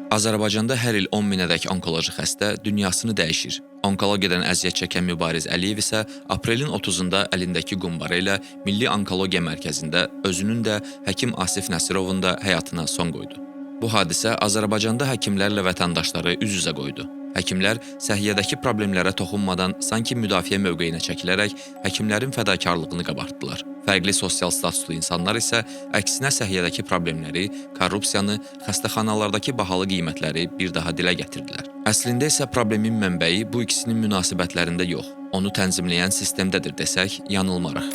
Azərbaycanda hər il 10 minədək onkoloji xəstə dünyasını dəyişir. Onkologiyadan əziyyət çəkən Mübariz Əliyev isə aprelin 30-da əlindəki qumbara ilə Milli Onkologiya Mərkəzində özünün də, həkim Asif Nəsirovun da həyatına son qoydu. Bu hadisə Azərbaycanda həkimlərlə vətəndaşları üz-üzə qoydu. Həkimlər səhiyyədəki problemlərə toxunmadan sanki müdafiə mövqeyinə çəkilərək həkimlərin fədakarlığını qabartdılar. Fərqli sosial statuslu insanlar isə əksinə səhiyyədəki problemləri, korrupsiyanı, xəstəxanalardakı bahalı qiymətləri bir daha dilə gətirdilər. Əslində isə problemin mənbəyi bu ikisinin münasibətlərində yox, onu tənzimləyən sistemdədir desək, yanılmarıq.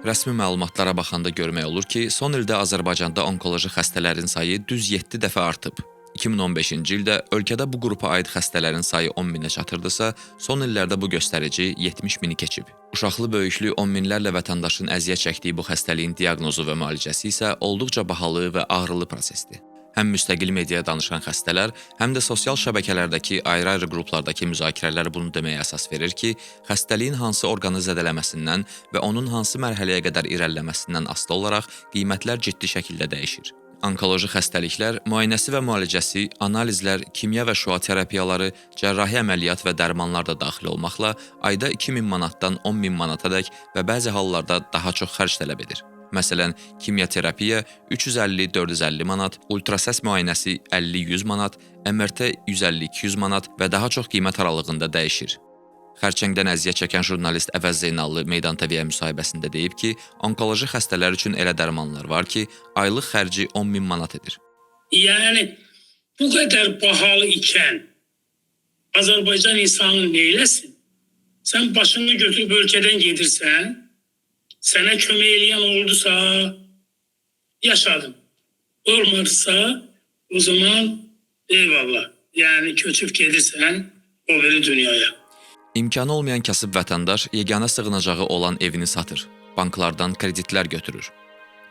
Rəsmi məlumatlara baxanda görmək olur ki, son ildə Azərbaycanda onkoloji xəstələrin sayı düz 7 dəfə artıb. 2015-ci ildə ölkədə bu qrupa aid xəstələrin sayı 10 minə çatırdısa, son illərdə bu göstərici 70 mini keçib. Uşaqlı böyüklü 10 minlərlə vətəndaşın əziyyət çəkdiyi bu xəstəliyin diaqnozu və müalicəsi isə olduqca bahalı və ağrılı prosesdir. Həm müstəqil mediaya danışan xəstələr, həm də sosial şəbəkələrdəki ayrı-ayrı qruplardakı müzakirələr bunu deməyə əsas verir ki, xəstəliyin hansı orqanı zədələməsindən və onun hansı mərhələyə qədər irəliləməsindən asılı olaraq qiymətlər ciddi şəkildə dəyişir. Onkoloji xəstəliklər, müayinəsi və müalicəsi, analizlər, kimya və şüa terapiyaları, cərrahi əməliyyat və dərmanlar da daxil olmaqla ayda 2000 manatdan 10.000 manatadək və bəzi hallarda daha çox xərc tələb edir. Məsələn, kimyaterapiya 350-450 manat, ultrasəs müayinəsi 50-100 manat, MRT 150-200 manat və daha çox qiymət aralığında dəyişir. Xərçəngdən əziyyət çəkən jurnalist Əvəz Zeynallı Meydan TV-yə müsahibəsində deyib ki, onkoloji xəstələr üçün elə dərmanlar var ki, aylıq xərci 10.000 manat edir. Yəni bu qədər bahalı ikən Azərbaycan insanı neyləsin? Sən başını götürüb ölkədən gedirsən, sənə kömək eləyən oldusa yaşadın. Olmadısa o zaman eyvallah. Yəni köçüb gedirsən o biri dünyaya. İmkanı olmayan kasıb vətəndaş yeganə sığınacağı olan evini satır, banklardan kreditlər götürür.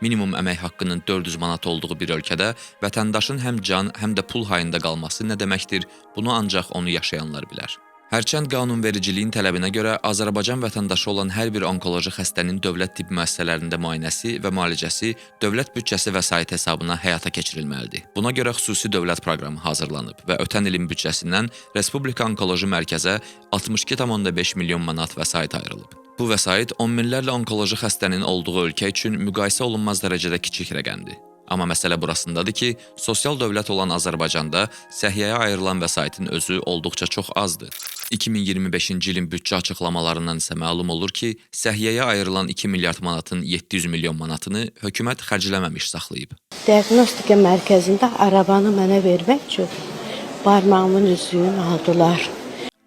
Minimum əmək haqqının 400 manat olduğu bir ölkədə vətəndaşın həm can, həm də pul hayında qalması nə deməkdir, bunu ancaq onu yaşayanlar bilər. Hərçənd qanunvericiliyin tələbinə görə Azərbaycan vətəndaşı olan hər bir onkoloji xəstənin dövlət tibb müəssisələrində müayinəsi və müalicəsi dövlət büdcəsi vəsaiti hesabına həyata keçirilməlidir. Buna görə xüsusi dövlət proqramı hazırlanıb və ötən ilin büdcəsindən Respublika Onkoloji Mərkəzə 62,5 milyon manat vəsait ayrılıb. Bu vəsait on minlərlə onkoloji xəstənin olduğu ölkə üçün müqayisə olunmaz dərəcədə kiçik rəqəmdir. Amma məsələ burasındadır ki, sosial dövlət olan Azərbaycanda səhiyyəyə ayrılan vəsaitin özü olduqca çox azdır. 2025-ci ilin büdcə açıqlamalarından isə məlum olur ki, səhiyyəyə ayrılan 2 milyard manatın 700 milyon manatını hökumət xərcləməmiş saxlayıb. Diaqnostika mərkəzində arabanı mənə vermək üçün barmağımın üzüyünü aldılar.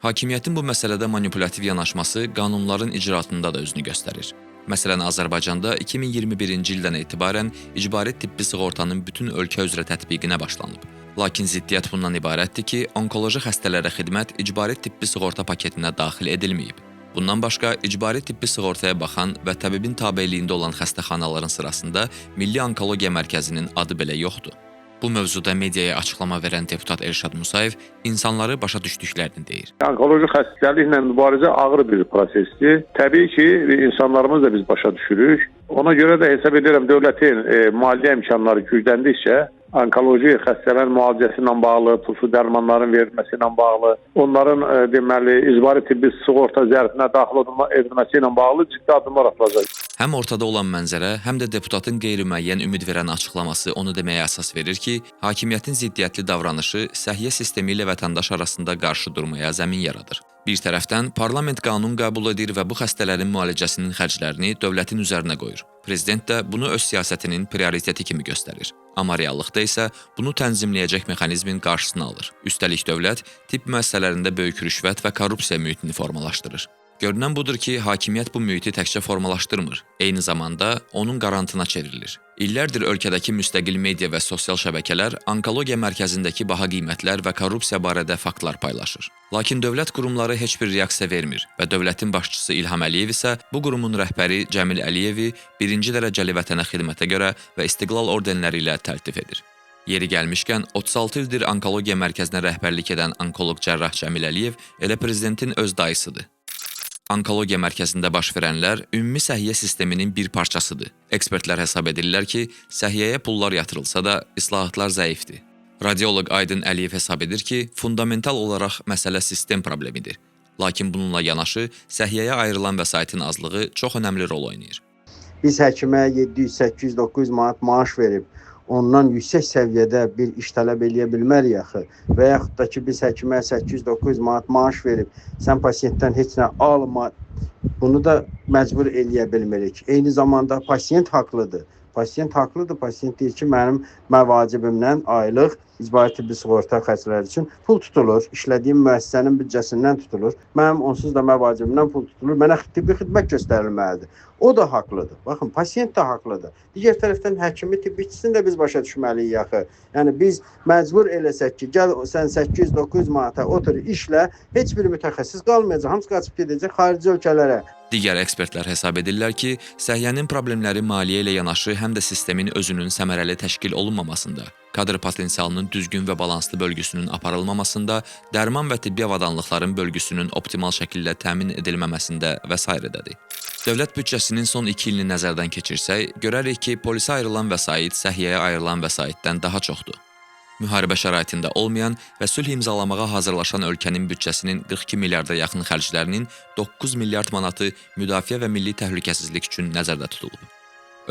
Hakimiyyətin bu məsələdə manipulyativ yanaşması qanunların icraatında da özünü göstərir. Məsələn, Azərbaycanda 2021-ci ildən etibarən icbari tibbi sığortanın bütün ölkə üzrə tətbiqinə başlanıb. Lakin ziddiyyət bundan ibarətdir ki, onkoloji xəstələrə xidmət icbari tibbi sığorta paketinə daxil edilməyib. Bundan başqa, icbari tibbi sığortaya baxan və təbibin tabeliyində olan xəstəxanaların sırasında Milli Onkologiya Mərkəzinin adı belə yoxdur. Bu mövzuda mediaya açıqlama verən deputat Elşad Musayev insanları başa düşdüklərini deyir. Onkoloji xəstəliklə mübarizə ağır bir prosesdir. Təbii ki, insanlarımız da biz başa düşürük. Ona görə də hesab edirəm dövlətin maliyyə imkanları gücləndikcə onkoloji xəstələrin müalicəsi ilə bağlı, pulsuz dərmanların verilməsi ilə bağlı, onların deməli icbari tibbi sığorta zərfinə daxil edilməsi ilə bağlı ciddi addımlar atılacaq. Həm ortada olan mənzərə, həm də deputatın qeyri-müəyyən ümid verən açıqlaması onu deməyə əsas verir ki, hakimiyyətin ziddiyyətli davranışı səhiyyə sistemi ilə vətəndaş arasında qarşı durmaya zəmin yaradır. Bir tərəfdən parlament qanun qəbul edir və bu xəstələrin müalicəsinin xərclərini dövlətin üzərinə qoyur. Prezident də bunu öz siyasətinin prioriteti kimi göstərir. Amma reallıqda isə bunu tənzimləyəcək mexanizmin qarşısını alır. Üstəlik dövlət tibb müəssisələrində böyük rüşvət və korrupsiya mühitini formalaşdırır. Görünən budur ki, hakimiyyət bu mühiti təkcə formalaşdırmır, eyni zamanda onun qarantına çevrilir. İllərdir ölkədəki müstəqil media və sosial şəbəkələr onkologiya mərkəzindəki baha qiymətlər və korrupsiya barədə faktlar paylaşır. Lakin dövlət qurumları heç bir reaksiya vermir və dövlətin başçısı İlham Əliyev isə bu qurumun rəhbəri Cəmil Əliyevi birinci dərəcəli vətənə xidmətə görə və İstiqlal ordenləri ilə təltif edir. Yeri gəlmişkən, 36 ildir onkologiya mərkəzinə rəhbərlik edən onkoloq cərrah Cəmil Əliyev elə prezidentin öz dayısıdır. Onkologiya mərkəzində baş verənlər ümumi səhiyyə sisteminin bir parçasıdır. Ekspertlər hesab edirlər ki, səhiyyəyə pullar yatırılsa da, islahatlar zəifdir. Radioloq Aydın Əliyev hesab edir ki, fundamental olaraq məsələ sistem problemidir. Lakin bununla yanaşı səhiyyəyə ayrılan vəsaitin azlığı çox önəmli rol oynayır. Biz həkimə 700, 800, 900 manat maaş verib ondan yüksək səviyyədə bir iş tələb eləyə bilmərik axı. Və yaxud da ki, biz həkimə 800, 900 manat maaş verib sən pasiyentdən heç nə alma, bunu da məcbur eləyə bilmirik. Eyni zamanda pasiyent haqlıdır. Pasiyent haqlıdır. Pasiyent deyir ki, mənim məvacibimdən aylıq icbari tibbi sığorta xərcləri üçün pul tutulur. İşlədiyim müəssisənin büdcəsindən tutulur. Mənim onsuz da məvacibimdən pul tutulur. Mənə tibbi xidmət göstərilməlidir. O da haqlıdır. Baxın, pasiyent də haqlıdır. Digər tərəfdən həkimi, tibbi işçisini də biz başa düşməliyik axı. Yəni biz məcbur eləsək ki, gəl sən 800-900 manata otur işlə, heç bir mütəxəssis qalmayacaq. Hamısı qaçıb gedəcək xarici ölkələrə. Digər ekspertlər hesab edirlər ki, səhiyyənin problemləri maliyyə ilə yanaşı həm də sistemin özünün səmərəli təşkil olunmamasında, kadr potensialının düzgün və balanslı bölgüsünün aparılmamasında, dərman və tibbi avadanlıqların bölgüsünün optimal şəkildə təmin edilməməsində və sairədədir. Dövlət büdcəsinin son 2 ilini nəzərdən keçirsək, görərik ki, polisə ayrılan vəsait səhiyyəyə ayrılan vəsaitdən daha çoxdur. Müharibə şəraitində olmayan və sülh imzalamağa hazırlaşan ölkənin büdcəsinin 42 milyarda yaxın xərclərinin 9 milyard manatı müdafiə və milli təhlükəsizlik üçün nəzərdə tutulub.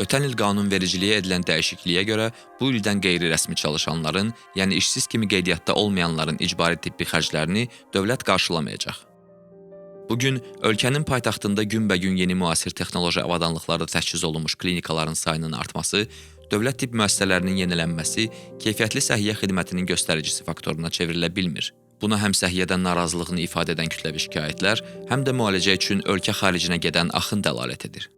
Ötən il qanunvericiliyə edilən dəyişikliyə görə bu ildən qeyri-rəsmi çalışanların, yəni işsiz kimi qeydiyyatda olmayanların icbari tibbi xərclərini dövlət qarşılamayacaq. Bu gün ölkənin paytaxtında günbəgün yeni müasir texnoloji avadanlıqlarda təchiz olunmuş klinikaların sayının artması, dövlət tibb müəssisələrinin yenilənməsi keyfiyyətli səhiyyə xidmətinin göstəricisi faktoruna çevrilə bilmir. Buna həm səhiyyədən narazılığını ifadə edən kütləvi şikayətlər, həm də müalicə üçün ölkə xaricinə gedən axın dəlalət edir.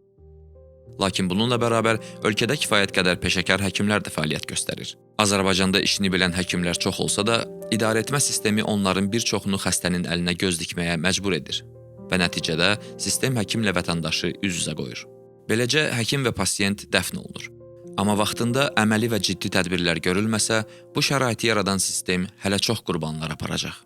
Lakin bununla bərabər ölkədə kifayət qədər peşəkar həkimlər də fəaliyyət göstərir. Azərbaycanda işini bilən həkimlər çox olsa da, idarəetmə sistemi onların bir çoxunu xəstənin əlinə göz dikməyə məcbur edir və nəticədə sistem həkimlə vətəndaşı üz-üzə qoyur. Beləcə həkim və pasiyent dəfn olunur. Amma vaxtında əməli və ciddi tədbirlər görülməsə, bu şəraiti yaradan sistem hələ çox qurbanlar aparacaq.